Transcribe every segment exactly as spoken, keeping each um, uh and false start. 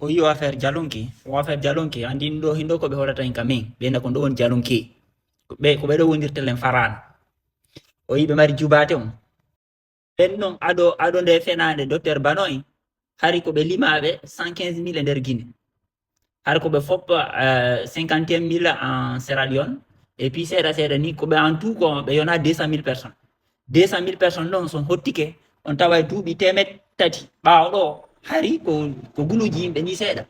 O yi o affaire Jalonke, o affaire Jalonke, anndi ɗo, hinɗo ko ɓe hoɗata en ka men, ɓe na ko ɗo woni Jalonke. Ko ɓe, ko ɓe ɗo wondirta len faraan. O yi ɓe mari jubaate on. Ɓen non ado, ado nde fenaande Docteur Bano en, hari ko ɓe limaaɓe cent quinze mille e nder Guinée. Hari ko ɓe foppa, euh, cinquante et un mille en Sierra Leone. Et puis seeɗa seeɗa ni, ko ɓe en tout ko ɓe yona deux cent mille personnes. Deux cent mille personnes non son hottike, on taway duuɓi teemeɗɗe tati ɓaawo ɗo, hari ko, ko guluuji yimɓe ni seeɗa.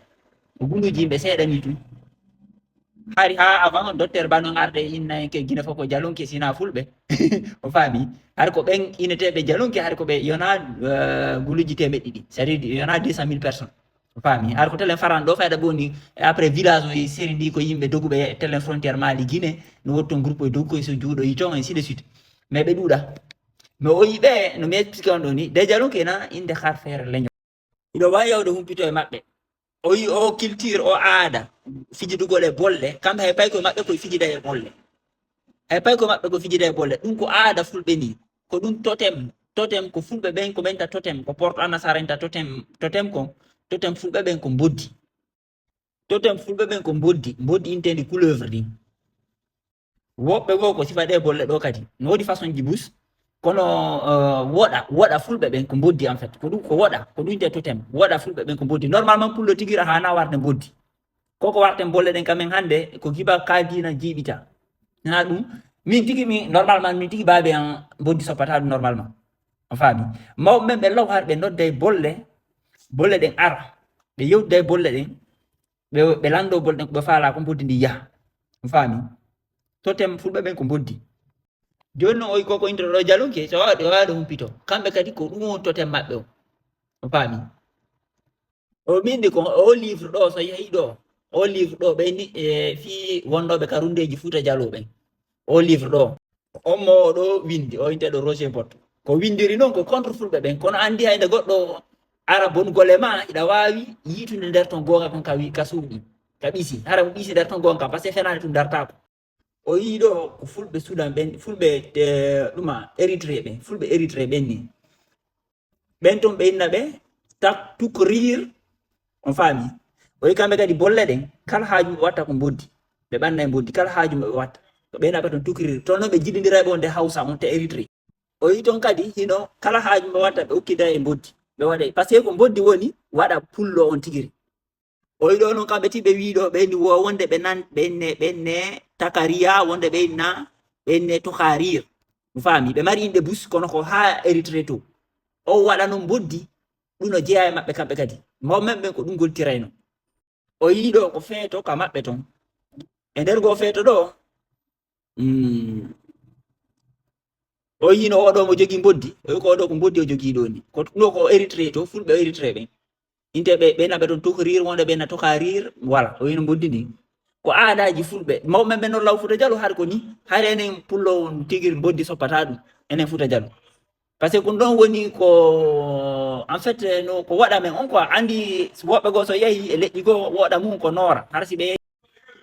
Ko guluuji yimɓe seeɗa ni tun. Hari ha avant Docteur Bano arde inna en ke Guinée fof ko Jalonke sina Fulɓe. O faami? Hari ko ɓen ineteeɓe Jalonke, hari ko ɓe yona, euh, guluuji teemeɗɗe ɗiɗi. C'est-à-dire yona deux cent mille personnes. O faami? Hari ko telen faraan ɗo fayda boni. Et après village o e série ndi ko yimɓe doguɓe telen frontière Mali Guinée. No wotton groupe e dogu ko so juuɗo yi ton, ainsi de suite. Mais ɓe ɗuuɗa. Mais o yi ɓe, no mi explique on ɗo ni, de Jalonke na inde har feere leñol. Hiɗo waawi yawde humpito e maɓɓe. O yi o culture, o aada, fijidugol e bolle, kamɓe hay pay ko maɓɓe koye fijida e bolle. Hay pay ko maɓɓe ko fijida e bolle. Ɗum ko aada Fulɓe ni. Ko ɗum totem. Totem ko Fulɓe ɓen ko ɓen ta totem. Ko porto anasara en ta totem. Totem ko, totem Fulɓe ɓen ko mboddi. Totem Fulɓe ɓen ko mboddi. Mboddi inteendi couleuvre ɗin. Woɓɓe goo ko sifa ɗe bolle ɗo kadi. No woodi façon ji bus. Kono, euh, woɗa, woɗa Fulɓe ɓen ko mboddi en fait. Ko ɗum ko woɗa, ko ɗum te totem. Woɗa Fulɓe ɓen ko mboddi. Normalement pullo tigi ra hana warde mboddi. Koko warten bolle ɗen kamen hannde, ko giba ka diina jiiɓita. Na ɗum, min tigi min, normalement, min tigi baabe an mboddi soppata ɗum normalement. On faami? Mawɓe men ɓe law har ɓe nodday bolle, bolle ɗen ara. Ɓe yewtday bolle ɗen, ɓe, ɓe lanndo bolle ɗen ko ɓe faala ko mboddi ndi yaha. On faami? Totem Fulɓe ɓen ko mboddi. Jooni non, oy koko introɗo Jalonke, so waɗi, waɗi humpito. Kamɓe kadi ko ɗum woni totem maɓɓe o. On faami? O windi ko o livre ɗo, so yehi ɗo, o livre ɗo, ɓe ni, e, fii wondoɓe ka rundeji Fuuta Jaloo ɓen. O livre ɗo, on mo o ɗo windi, o inteɗo Roger Bott. Ko windiri non ko contre Fulɓe ɓen, kono anndi hay nde goɗɗo ara bongole ma, iɗa waawi yiitude nder ton goonga kon ka wi-, ka suuɗi, ka ɓisi. Hara mo ɓisi nder ton goonga, parce que fenaande ɗum dartaako. O yii ɗo ko Fulɓe Sudan ɓen, Fulɓe, eh, ɗuma Érythrée ɓen, Fulɓe Érythrée ɓen ni. Ɓen ton ɓe inna ɓe tak tukrir, on faami. O yi kamɓe kadi bolle ɗen, kala haaju ɓe watta ko mboddi. Ɓe ɓanna e mboddi, kala haaju ɓe watta. Ko ɓe naɓa ton tukrir. Ton non ɓe jiɗindira ɓe wonde Hausa on te Érythrée. O yi ton kadi hino kala haaju ɓe watta ɓe ukkida e mboddi. Ɓe waɗa, parce que ko mboddi woni waɗa pullo on tigiri. O yi ɗo non kamɓe ti ɓe wii ɗo ɓe ni wo wonde ɓe nan, ɓe ne, ɓe ne Takariya, wonde ɓe inna, ɓe ne Tokarir. Mi faami, ɓe mari inɗe bus, kono ko haa Érythrée to. O waɗa non mboddi, ɗum no jeyaa e maɓɓe kamɓe kadi. Mawɓe men ɓen ko ɗum goltirayno. O yii ɗo ko feeto ka maɓɓe ton. E nder goo feeto ɗo, mm, o yii no oɗo mo jogii mboddi, o yii ko oɗo ko mboddi o jogii ɗo ni. Ko ɗum ɗo ko Érythrée to, Fulɓe Érythrée ɓen. Inte ɓe, ɓe na ɓe ton Tokarir, wonde ɓe na Tokarir, voilà, o yii no mboddi ndi. Ko aadaaji Fulɓe. Mawɓe men ɓen no law Fuuta Jaloo, hari ko ni, hari enen pullo on tigi mboddi soppata ɗum, enen Fuuta Jaloo. Parce que ko ɗon woni ko, en fait, no ko waɗa men on quoi, anndi woɓɓe goo so yehi e leƴƴi goo, woɗa mum ko noora, hara si ɓe,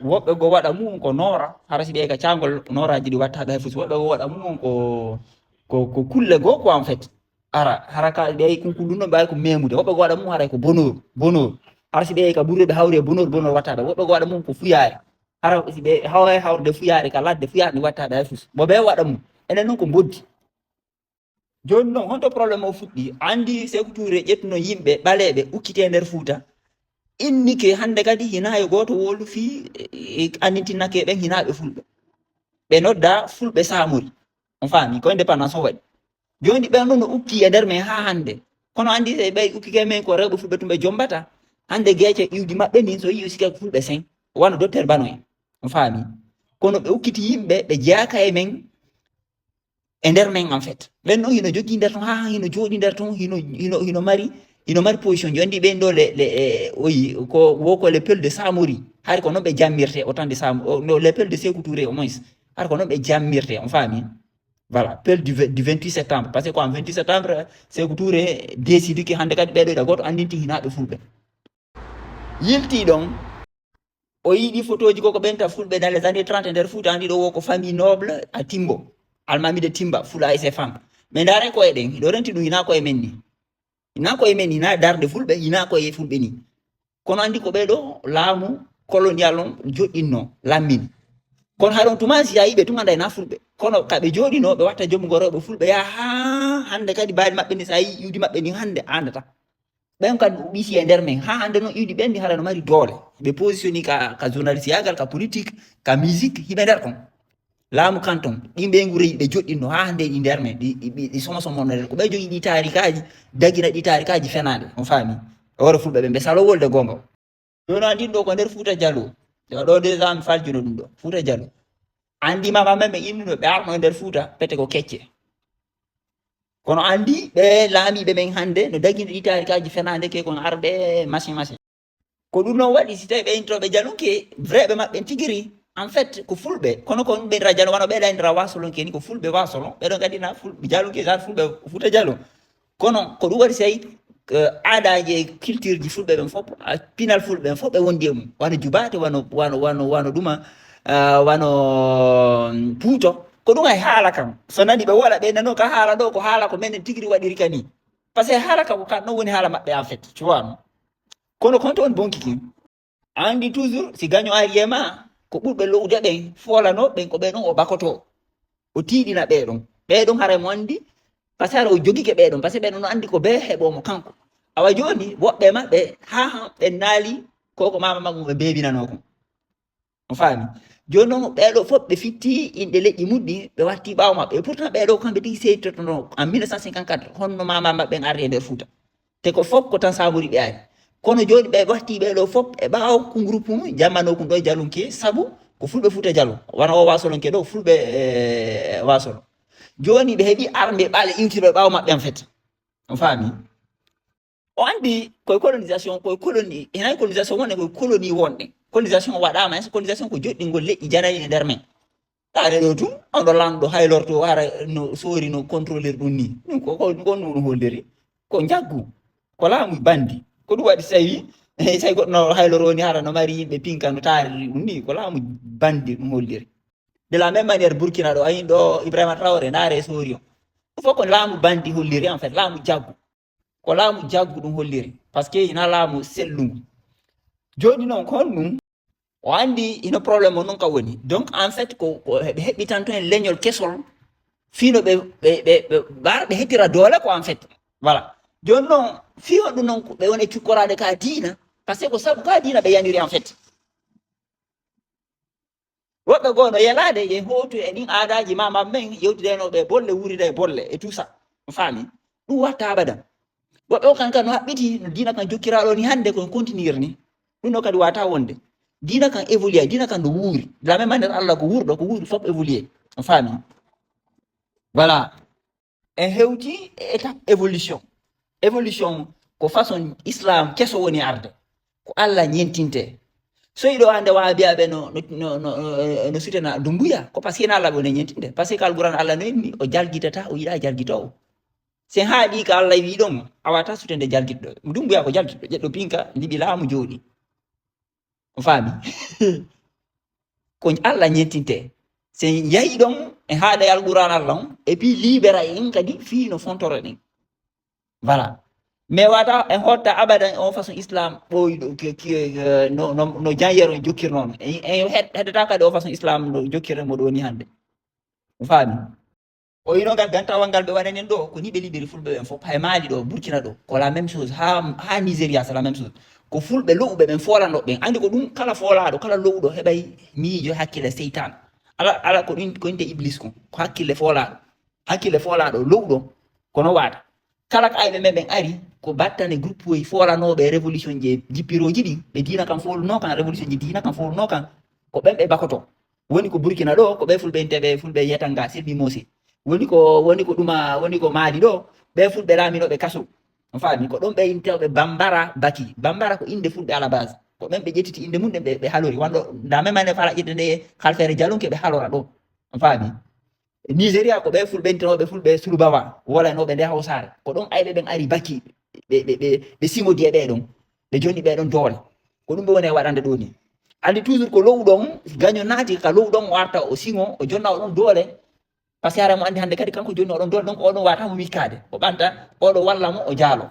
woɓɓe goo waɗa mum ko noora, hara si ɓe ka caangol nooraaji ɗi watta ɓe hay fus, woɓɓe goo waɗa mum ko, ko, ko kulle goo quoi, en fait. Ara, hara ka ɓe kunkulluno ɓe ko memude, woɓɓe goo waɗa mum haray ko bonooru, bonooru. Hara si ɓe ka ɓurre ɓe hawri e bonooru, bonooru watta ɓe, woɓɓe goo waɗa mum ko fuyaare. Hara si ɓe hawre hawrude fuyaare ka ladde, fuyaare ndi watta ɓe hay fus. Bo ɓe waɗa mum. Enen non ko mboddi. Jooni non, honto problème o fuɗɗi? Anndi Seeku Tuure ƴettuno yimɓe ɓaleeɓe ukkiti e nder Fuuta. Innike hannde kadi hinaa yo gooto wowlu fii, e, anndintinake ɓen hinaa ɓe Fulɓe. Ɓe nodda Fulɓe Saamori. On faami, ko indépendance o waɗi. Jooni ɓen ɗon no ukki e nder men haa hannde. Kono anndi ɓe ukkike men ko rewɓe Fulɓe tun ɓe jombata. Hannde geece iwdi maɓɓe ndin so yi'u sike ko Fulɓe sen. Wano Docteur Bano en. On faami. Kono ɓe ukkiti yimɓe, ɓe jeyaaka e men. E nder men, en fait. Ɓen non hino jogii nder ton, haa hino jooɗi nder ton, hino, hino, hino mari, hino mari position. Jooni ɓen ɗo le, le, eh, oyi, ko, wo ko le peuple de Samori. Hari ko non ɓe jammirte, autant de Sam-, o, no, le peuple de Seeku Tuure, au moins. Hari ko non ɓe jammirte, on faami? Voilà, peuple du ve-, du vingt-huit septembre. Parce que ko en vingt-huit septembre, Seeku Tuure décidi que hannde kadi ɓeɗo ɗa gooto anndinti hinaa ɓe Fulɓe. Yilti ɗon, o yiɗi photoji koko ɓen ta Fulɓe dans les années trente nder Fuuta, anndi ɗo wo ko famille noble a Timbo, Almami de Timba, Fula et ses femmes. Mais ndaare ko e ɗen, hiɗo renti ɗum, hinaa ko e men ni. Hinaa ko e men, hinaa darde Fulɓe, hinaa ko e Fulɓe ni. Kono anndi ko ɓee ɗo laamu colonial on joɗɗinno, lammini. Kono haɗon tuma si a yiɓe tuma nday na fulɓe. Kono ka ɓe joɗino ɓe watta jomu goroɓe fulɓe ya ha hannde kadi baali maɓɓe ni sa yi iwdi maɓɓe ni hannde andata. Ɓen kadi ɓisi e nder men ha hannde non iwdi ɓen ni hara no mari doole. Ɓe positioni ka, ka journaliste yagal, ka politique, ka musique, hiɓe nder kon. Laamu kanton, ɗi ɓeygu reyi ɓe joɗɗinno ha hannde ɗi nder men, ɗi, ɗi, ɗi, ɗi soma somo nder. Ko ɓe jogi ɗi taarikaaji, dagina ɗi taarikaaji fenaande, on faami? Hoore fulɓe ɓe, ɓe salo wolde gonga. Jooni anndi ɗo ko nder Fuuta Jalo. Ɗo, ɗo déjà mi faljuno ɗum ɗo, Fuuta Jalo. Anndi mama men ɓe innuno ɓe arno e nder Fuuta, pete ko kecce. Kono anndi ɓe laamiiɓe men hannde no dagina ɗi taarikaaji fenaande ke kon arɓe masi masi. Ko ɗum noon waɗi si tawi ɓe intooɓe jalunke, vrai ɓe maɓɓe tigiri, en fait, ko fulɓe. Kono ko ɓe ndira jalo, wano ɓe ɗa ndira wasolonke ni, ko fulɓe wasolon. Ɓe ɗon kadi na fulɓe jalunke, genre fulɓe Fuuta Jalo. Kono ko ɗum waɗi si tawi, eh, aadaaji e culture ji fulɓe ɓen fof, a, pinal fulɓe ɓen fof ɓe wondi e mum. Wano jubaate, wano, wano, wano, wano ɗuma, ah, wano, mm, puuto. Ko ɗum ay haala kam. So nani ɓe wola, ɓe nano ka haala ɗo, ko haala ko menen tigiri waɗiri ka ni. Parce que haala ka ko kan ɗon woni haala maɓɓe en fait, tu vois, non? Kono konto on bonki kin. Anndi toujours si gaño ari e ma, ko ɓurɓe lo'ude ɓen, foolanoo ɓen ko ɓe ɗon o bakoto. O tiiɗina ɓee ɗon. Ɓee ɗon haray mo anndi, parce que hara o jogike ɓee ɗon, parce que ɓee ɗon no anndi ko bee heɓoo mo kanko. Awa jooni, woɓɓe maɓɓe, ha, ha, ɓe naali, ko ko mama maɓɓe ɓe beebinanoo kon. On faami? Jooni non, ɓee ɗo fof ɓe fitti inɗe leƴƴi muɗɗi, ɓe watti ɓaawo maɓɓe. Et pourtant, ɓee ɗo kamɓe tigi seytotono en mille neuf cent cinquante-quatre, honno mama maɓɓe en arri e nder Fuuta. Te ko fof ko tan Samori ɓe ari. Kono jooni ɓe watti ɓee ɗo fof e ɓaawo ko groupe mum, jammano kun ɗo e Jalunke, sabu ko fulɓe Fuuta Jalo. Wano o Wasolonke ɗo, fulɓe, eh, Wasolo. Jooni ɓe heɓi armée ɓaale iwtirɓe ɓaawo maɓɓe en fait. On faami? O anndi koye colonisation, koye colonie, hinay colonisation wonde koye colonie wonde. Colonisation waɗaama, est-ce que colonisation ko joɗɗingol leƴƴi janayi e nder men? Taare ɗo tun, on ɗo lanɗo haylorto, hara no soori, no contrôleur ɗum ni. Ɗum ko, ko, ko ɗum ɗum holliri. Ko njaggu, ko laamu bandi. Ko ɗum waɗi si tawi, eh, si tawi goɗɗo no hayloro ni hara no mari yimɓe pinka no taariri ɗum ni, ko laamu bandi ɗum holliri. De la même manière, Burkina ɗo, ayin ɗo Ibrahima Traoré, naare e soori on. Ɗum fof ko laamu bandi holliri, en fait, laamu jaggu. Ko laamu jaggu ɗum holliri. Parce que hina laamu sellungu. Jooni noon, ko honɗum? O anndi hino problème o noon ka woni. Donc, en fait, ko, ko ɓe heɓɓitanto en leñol kesol, fii no ɓe, ɓe, ɓe, ɓe, ɓe, ɓe heɓira doole ko, en fait. Voilà. Jooni noon, fii honɗum noon ko ɓe woni cukkoraade ka diina? Parce que ko sabu ka diina ɓe yaniri, en fait. Woɓɓe goo no yelaade, ye hootu e ɗin aadaaji mama men, yewtidanooɓe e bolle, wuurida e bolle, e tout ça. On faami? Ɗum watta abadan. Woɓɓe o kan kan no haɓɓiti, no diina kan jokkiraaɗo ni hannde, ko continuer ni. Ɗum ɗo kadi wata wonde. Diina kan évoluer, diina kan no wuuri. De la même manière, Allah ko wuurɗo, ko wuuri fof évoluer. On faami? Voilà. En hewti e étape évolution. Évolution ko façon Islam keso woni arde. Ko Allah ñentinte. So iɗo hannde wahabiyaɓe no, no, no, no, no, no sutena Dumbuya, ko parce que na Allah woni ñentinde. Parce que Alquran Allah no inni, o jalgitata, o yiɗa jalgitoowo. Sen haaɗi ka Allah wi ɗon, a wata sutende jalgitɗo. Dumbuya ko jalgitɗo, ƴeɗɗo pinka, liɓi laamu jooɗi. On faami? Ko Allah ñentinte. Sen yahi ɗon, e haaɗa e Alquran Allah on, et puis libera en kadi fii no fontoro ɗen. Voilà. Mais wata en hotta abadan on façon Islam ɓooyɗo, ke, ke, eh, no, no, no Jean Yero en jokkirno on. En, en het-, heddata kadi on façon Islam no jokkirno mo ɗo ni hannde. On faami? O ino ngal gantawal ngal ɓe waɗanen ɗo, ko ni ɓe liɓiri fulɓe ɓen fof. Hay Mali ɗo, Burkina ɗo, ko la même chose. Ha, ha Nigeria, c'est la même chose. Ko fulɓe lo'uɓe ɓen foolano ɓen. Anndi ko ɗum kala foolaaɗo, kala lo'uɗo heɓay miijo hakkille seytaan. Ala, ala ko ɗum, ko innde Iblis kon. Ko hakkille foolaaɗo. Hakkille foolaaɗo lo'uɗo, ko no waata. Kala ko ayɓe men ɓen ari, ko battane groupe uji foolanooɓe révolution ji e jippirooji ɗi, ɓe diina kan fooluno kan, révolution ji diina kan fooluno kan, ko ɓen ɓe bakoto. Woni ko Burkina ɗo, ko ɓe fulɓe inteɓe, fulɓe yetanga, Silmi Mosi. Woni ko, woni ko ɗuma, woni ko Mali ɗo, ɓe fulɓe laaminooɓe kaso. On faami? Ko ɗon ɓe inteɓe Bambara Baki. Bambara ko innde fulɓe à la base. Ko ɓen ɓe ƴettiti innde mum ɗen ɓe, ɓe halori. Wano nda men mane fala ƴettude nde halfeere jalunke ɓe halora ɗo. On faami? Nigeria ko ɓe fulɓe intinooɓe fulɓe Sulubawa, wolanooɓe nde Hawsaare. Ko ɗon ayɓe ɓen ari Baki, ɓe, ɓe, ɓe, ɓe simodi e ɓe ɗon. Ɓe jonni ɓe ɗon doole. Ko ɗum ɓe woni e waɗande ɗo ni. Anndi toujours ko lo'uɗo on, gaño naati ka lo'uɗo on, o arta o siŋo, o jonna o ɗon doole. Parce que hara mo anndi hannde kadi kanko jonni o ɗon doole, donc o ɗon wata mo wikkaade. O ɓanta, o ɗo walla mo, o jaalo.